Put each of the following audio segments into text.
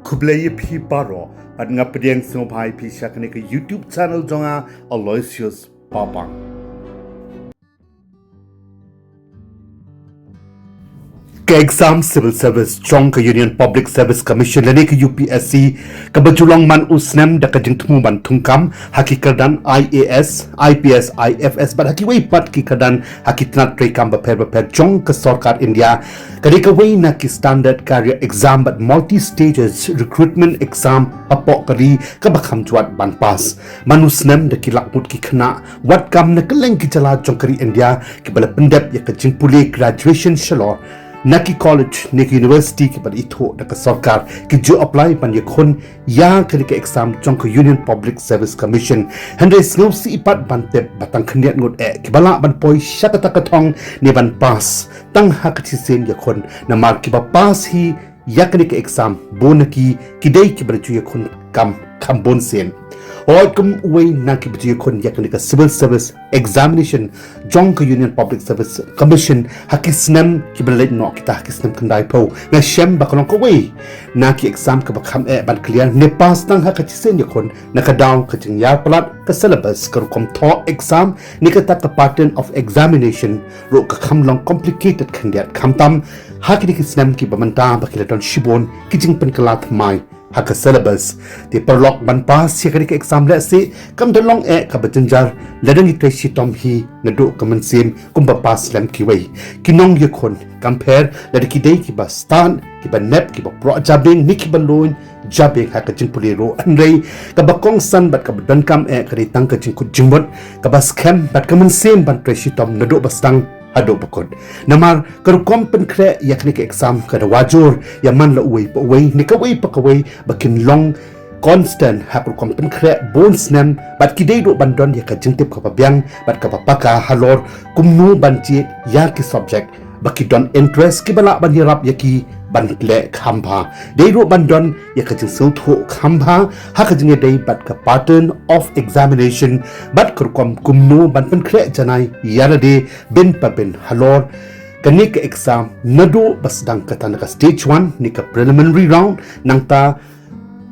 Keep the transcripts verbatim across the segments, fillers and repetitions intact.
Khublei ïa phi baroh, bad nga pdiang sngewbha ïa phi sha kane ka YouTube channel jong nga, Aloysius Papang. Ka exam Civil Service jong ka Union Public Service Commission lane ka U P S C, kaba ju long man u snem da ka jingthmu ban thungkam ha ki kyrdan I A S, I P S, I F S, bad ha kiwei pat ki kyrdan ha ki tnat treikam bapher bapher jong ka sorkar India. Ka dei kawei na ki standard career exam bad multi stages recruitment exam hapoh ka ri kaba kham jwat ban pass. Man u snem da ki lak ngut ki khynnah, wat kam na kylleng ki jylla jong ka ri India, kiba la pyndep ïa ka jingpule graduation shalor na ki college ne ki university kiba la ithuh da ka sorkar, ki ju apply ban ïakhun ïa kane ka exam jong ka Union Public Service Commission. Hynrei sngewsih pat ban tip ba tang khyndiat ngut eh kiba lah ban poi sha kata ka thong ne ban pass tang ha ka shisien ïakhun, namar kiba pass hi ïa kane ka exam bun na ki, ki dei kiba la ju ïakhun kam kham bun sien. Hooid, kum uwei na kiba ju ïakhun ïa kane ka Civil Service Examination jong ka Union Public Service Commission ha ki snem kiba la leit noh kita, ha ki snem khyndaiphew, nga shem ba ka long kawei na ki exam kaba kham eh ban clear ne pass tang ha ka shisien ïakhun, na ka daw ka jingïar palat ka syllabus, ka rukom thoh exam ne kata ka pattern of examination ruh ka kham long complicated khyndiat, khamtam ha kine ki snem kiba mynta ba ki la don shibun ki jingpynkylla thymmai ha ka syllabus. Te paralok, ban pass ïa kane ka exam lehse kam da long eh kaba jynjar lada ngi trei shitom hi naduh ka mynsiem kumba pass lem kiwei. Ki nongïakhun, kam pher lada ki dei kiba stad, kiba nep, kiba proh jabieng ne kiba lun jabieng ha ka jingpule ruh, hynrei kaba kongsan bad kaba donkam eh ka dei tang ka jingkut jingmut, kaba skhem bad ka mynsiem ban trei shitom naduh ba sdang haduh ba kut. Namar ka rukom pynkhreh ïa kane ka exam ka da wajur ïa man la uwei pa uwei ne kawei pa kawei ba kin long constant ha ka rukom pynkhreh bun snem, bad ki dei ruh ban don ïa ka jingtip kaba biang bad kaba paka halor kumno ban jied ïa ki subject ba ki don interest, kiba lah ban ïarap ïa ki ban leh kham bha. Dei ruh ban don ïa ka jingsngewthuh kham bha ha ka jingïadei bad ka pattern of examination bad ka rukom kumno ban pynkhreh janai ïa lade bin pa bin halor kane ka exam, naduh ba sdang kata na ka stage one ne ka preliminary round, nangta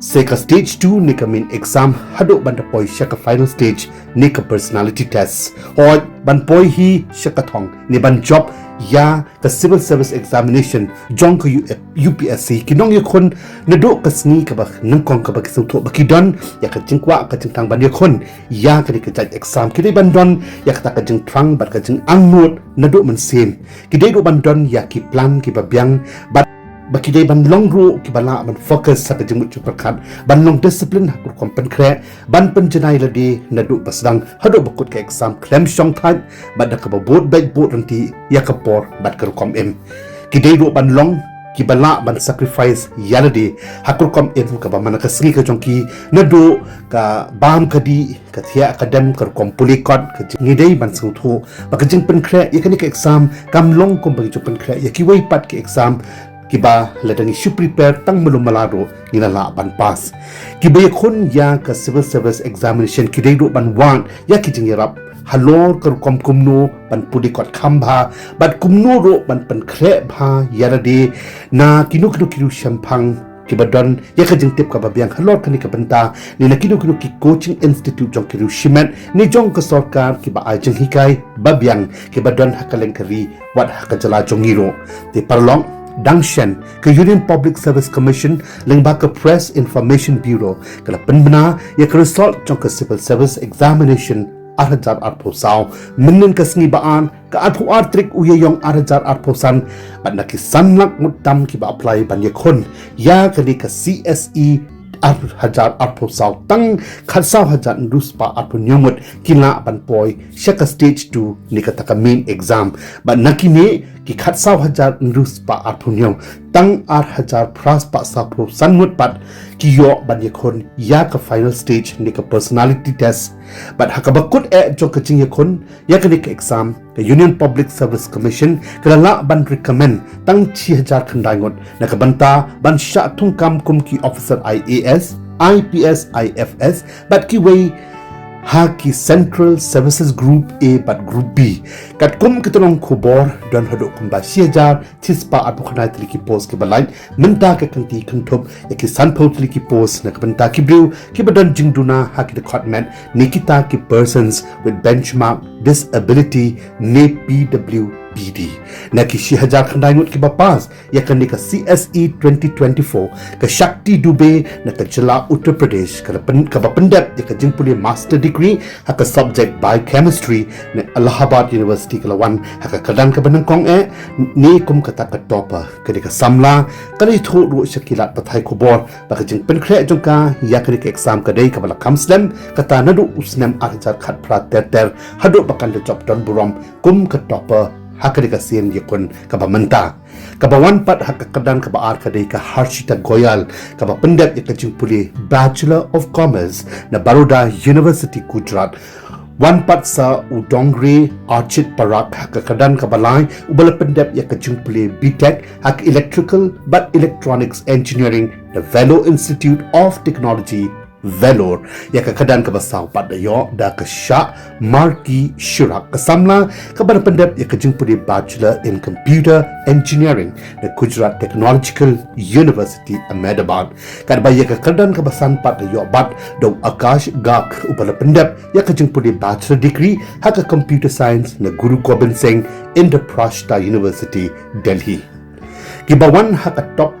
sa ka stage two ne ka main exam, haduh ban da poi sha ka final stage ne ka personality test. Hooid, ban poi hi sha ka thong ne ban jop ïa ka Civil Service Examination jong ka U-, U P S C, ki nongïakhun naduh ka sngi kaba nyngkong kaba ki sngewthuh ba ki don ïa ka jingkwah ka jingthrang ban ïakhun ïa kane ka jait exam, ki dei ban don ïa kata ka jingthrang bad ka jingangnud naduh mynsiem. Ki dei ruh ban don ïa ki plan kiba biang bad ba ki dei ban long ruh kiba lah ban focus ha ka jingmut jingpyrkhat, ban long discipline ha ka rukom pynkhreh, ban pynjanai lade naduh ba sdang haduh ba kut ka exam khlem shongthait bad da kaba bud beit bud ryntih ïa ka por bad ka rukom im. Ki dei ruh ban long kiba lah ban sacrifice ïa lade ha ka rukom im kaba man la ka sngi ka jong ki, naduh ka bam ka dih, ka thiah ka dem, ka rukom pule kot, ka jing-, ngi dei ban sngewthuh ba ka jingpynkhreh ïa kane ka exam kam long kumba ngi ju pynkhreh ïa kiwei pat ki exam kiba lada ngi shu prepare tang malu mala ruh ngi la lah ban pass. Kiba ïakhun ïa ka Civil Service Examination ki dei ruh ban wad ïa ki jingïarap halor ka rukom kumno ban pule kot kham bha bad kumno ruh ban pynkhreh bha ïa lade na kino kino ki riew shemphang kiba don ïa ka jingtip kaba biang halor kane ka bynta, ne na kino kino ki coaching institute jong ki riew shimet ne jong ka sorkar kiba ai jinghikai ba biang kiba don ha kylleng ka ri wat ha ka jylla jong ngi ruh. Te paralok, dang shen ka Union Public Service Commission lyngba ka Press Information Bureau ka la pynbna ïa ka result jong ka Civil Service Examination ar hajar arphew saw mynnin ka sngi ba ar, ka arphew ar tarik u Ïaïong ar hajar arphew san, bad na ki san lak ngut tam kiba apply ban ïakhun ïa kane ka C S E ar hajar arphew saw, tang khatsaw hajar hynriew spah arphew hynñiew ngut ki lah ban poi sha ka stage two ne kata ka main exam. Bad na kine ki khatsaw hajar hynriew spah arphew hynñiew, tang ar hajar phra spah sawphew san ngut pat ki ïoh ban ïakhun ïa ka final stage ne ka personality test. Bad ha kaba kut eh jong ka jingïakhun ïa kane ka exam, ka Union Public Service Commission ka la lah ban recommend tang shi hajar khyndai ngut na ka bynta ban shah thungkam kum ki officer I A S, I P S, I F S bad kiwei ha ki Central Services Group A bad Group B. Katkum ki tyllong khubor, don haduh kumba shi hajar shispah arphew khyndai tylli ki post kiba lait mynta ka kynti kynthup ïa ki sanphew tylli ki post na ka bynta ki briew kiba don jingduna ha ki dkhot met ne kita ki persons with benchmark disability ne P W B D. Na ki shi hajar khyndai ngut kiba pass ïa kane ka C S E twenty twenty-four, ka Shakti Dubey na ka jylla Uttar Pradesh, ka la pyn-, kaba pyndep ïa ka jingpule master degree ha ka subject biochemistry na Allahabad University, ka la wan ha ka kyrdan kaba nyngkong eh ne kum kata ka topper. Kane ka samla ka la ïathuh ruh sha ki lad pathai khubor ba ka jingpynkhreh jong ka ïa kane ka exam ka dei kaba la kham slem, kata naduh u snem ar hajar khatphra ter ter haduh ba kan da jop don burom kum ka topper ha kane ka sien ïakhun kaba mynta. Kaba wan pat ha ka kyrdan kaba ar ka dei ka Harshita Goyal, kaba pyndep ïa ka jingpule Bachelor of Commerce na Baroda University, Gujarat. Wan pat sa u Dongre Archit Parak ha ka kyrdan kaba lai, uba la pyndep ïa ka jingpule B Tech ha ka Electrical bad Electronics Engineering na Vellore Institute of Technology, Vellore. Ïa ka kyrdan kaba saw pat da ïoh da ka Shah Marki Shirak, ka samla kaba la pyndep ïa ka jingpule Bachelor in Computer Engineering na Gujarat Technological University, Ahmedabad. Katba ïa ka kyrdan kaba san pat da ïoh pat da u Akash Garg, uba la pyndep ïa ka jingpule Bachelor Degree ha ka Computer Science na Guru Gobind Singh Indraprastha University, Delhi. Kiba wan ha ka top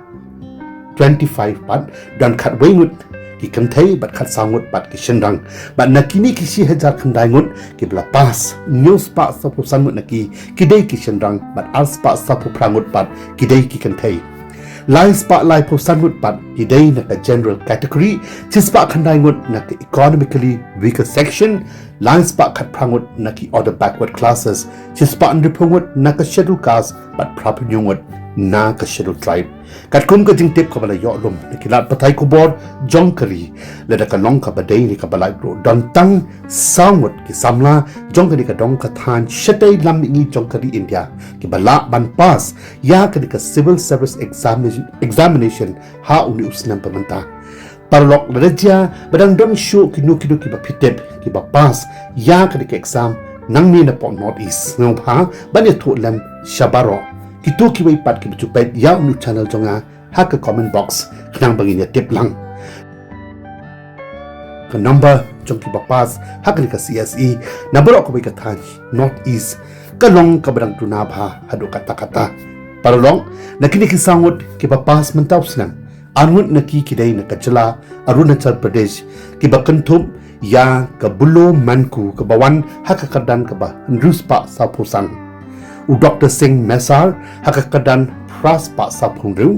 twenty-five pat, don khatwei ngut ki kynthei bad khatsaw ngut pat ki shynrang. Bad na kine ki shi hajar khyndai ngut kiba la pass, hynñiew spah sawphew san ngut na ki, ki dei ki shynrang, bad ar spah sawphew phra ngut pat ki dei ki kynthei. Lai spah laiphew san ngut pat ki dei na ka general category, shi spah khyndai ngut na ka economically weaker section, lai spah khatphra ngut na ki other backward classes, shi spah hynriewphew ngut na ka schedule caste, bad phraphew hynñiew ngut na ka schedule tribe. Katkum ka jingtip kaba la ïoh lum na ki lad pathai khubor jong ka ri, lada ka long kaba dei ne kaba lait ruh, don tang saw ngut ki samla jong kane ka dong ka thaiñ shatei lam mihngi jong ka ri India kiba lah ban pass ïa kane ka Civil Service Examination, Examination ha une u snem ba mynta. Paralok, lada jia ba dang don shuh kino kino kiba phi tip kiba pass ïa kane ka exam nangne napoh North East, sngewbha ban ïathuh lem sha baroh kito kiwei pat kiba ju peit ïa une u channel jong nga ha ka comment box, khnang ba ngin ïatip lang. Ka number jong kiba pass ha kane ka C S E na baroh kawei ka thaiñ North East ka long kaba dang duna bha haduh katta katta. Paralok, na kine ki saw ngut kiba pass mynta u snem, ar ngut na ki ki dei na ka jylla Arunachal Pradesh, kiba kynthup ïa ka Bulo Manku, kaba wan ha ka kyrdan kaba hynriew spah sawphew san, u Doctor Singh Mesar ha ka kyrdan phra spah sawphew hynriew,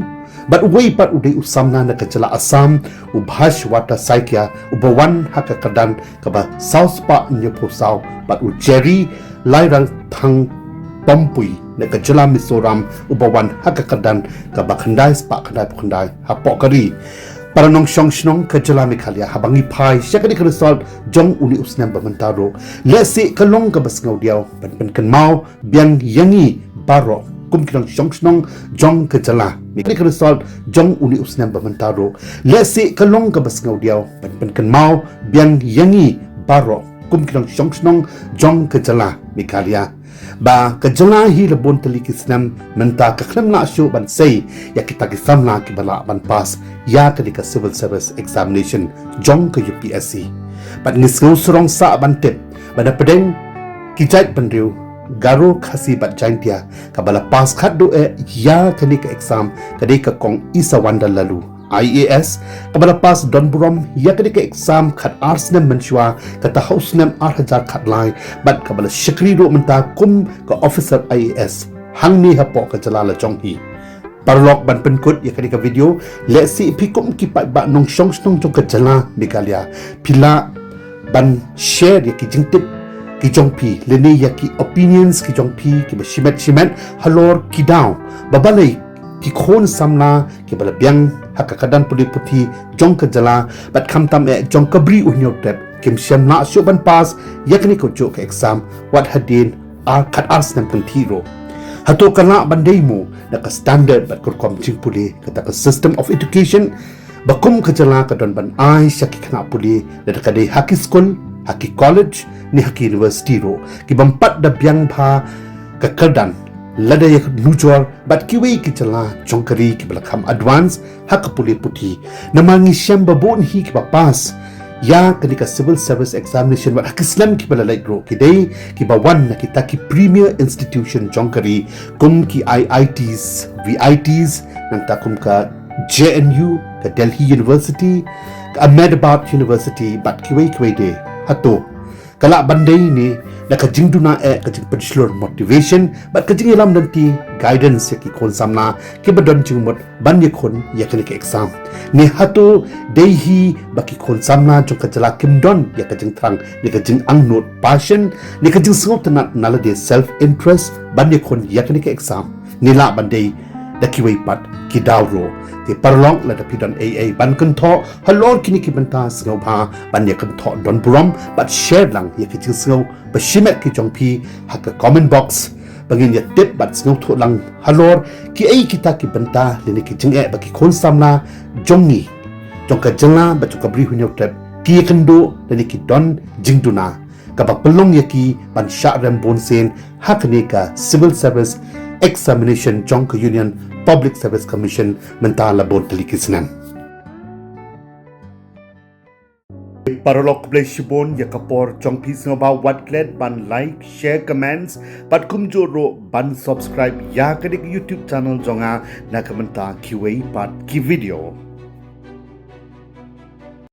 bad uwei pat u dei u samla na ka jylla Assam, u Bhaswata Saikia, uba wan ha ka kyrdan kaba saw spah hynñiewphew saw, bad u Jerry Lairathang Pompui na ka jylla Mizoram, uba wan ha ka kyrdan kaba khyndai spah khyndaiphew khyndai hapoh ka ri. Para nongshong shnong ka jylla Meghalaya, haba ngi phai sha kane ka result jong une u snem ba mynta ruh, lehse ka long kaba sngewdiaw ban pynkynmaw biang ïa ngi baroh kum ki nongshong shnong jong ka jylla. Kane ka result jong une u snem ba mynta ruh, lehse ka long kaba sngewdiaw ban pynkynmaw biang ïa ngi baroh kum ki nongshong shnong jong ka jylla Meghalaya, ba ka jylla hi la bun tylli ki snem mynta ka khlem lah shuh ban sei ïa kita ki samla kiba lah ban pass ïa kane ka Civil Service Examination jong ka U P S C. Bad ngi sngew sarong sah ban tip ba na pdeng ki jaitbynriew Garo, Khasi bad Jaintia, kaba la pass khatduh eh ïa kane ka exam ka dei ka Kong Isawanda Laloo, I A S, kaba la pass don burom ïa kane ka exam khatar snem mynshuwa, kata ha u snem ar hajar khatlai, bad kaba la shakri ruh mynta kum ka officer I A S hangne hapoh ka jylla lajong hi. Paralok, ban pynkut ïa kane ka video, lehse phi kum ki paidbah nongshong shnong jong ka jylla Meghalaya, phi lah ban share ïa ki jingtip ki jong phi, lane ïa ki opinions ki jong phi kiba shimet shimet halor ki daw ba balei ki khun samla kiba la biang ha ka kyrdan pule puthi jong ka jylla bad khamtam eh jong ka Bri U Hynñiewtrep kim shym lah shuh ban pass ïa kane kajuh ka exam wat hadien ar, khatar snem kynthih ruh. Hato ka lah ban dei mo na ka standard bad ka rukom jingpule kata ka system of education ba kum ka jylla ka don ban ai sha ki khynnah pule, lada ka dei ha ki skul ha ki college ne ha ki university ruh, ki bym pat da biang bha ka kyrdan lada ïa nujor bad kiwei ki jylla jong ka ri kiba la kham advance ha ka pule puthi. Namar ngi shem ba bun hi kiba pass ïa kane ka civil service examination bad ha ki snem kiba la leit ruh ki dei kiba wan na kita ki premier institution jong ka ri, kum ki I I Ts, V I Ts, nangta kum ka J N U, ka Delhi University, ka Ahmedabad University bad kiwei kiwei de. Hato ka lah ban dei ne da ka jingduna eh, ka jingpynshlur motivation bad ka jingïalam lynti, guidance ïa ki khun samla kiba don jingmut ban ïakhun ïa kane ka exam? Ne hato dei hi ba ki khun samla jong ka jylla kim don ïa ka jingthrang ne ka jingangnud, passion ne ka jingsngewtynnat, na lade self interest ban ïakhun ïa kane ka exam? Ne lah ban dei da kiwei pat ki daw ruh? Te paralok, lada phi don ei ei ban kynthoh halor kine ki bynta, sngewbha ban ïa kynthoh don burom bad share lang ïa ki jingsngew ba shimet ki jong phi ha ka comment box, ba ngin ïa tip bad sngewthuh lang halor kiei kita ki bynta lane ki jingeh ba ki khun samla jong ngi, jong ka jylla bad jong ka Bri Hynñiewtrep, ki ïakynduh lane ki don jingduna kaba pynlong ïa ki ban shah rem bunsien ha kane ka civil service examination jong ka Union Public Service Commission mynta la bun tylli ki snem. Paralok, khublei shibun ïa ka por jong phi. Sngewbha wat klet ban like, share, comments bad kumjuh ruh ban subscribe ïa kane ka YouTube channel jong nga na ka bynta kiwei pat ki video.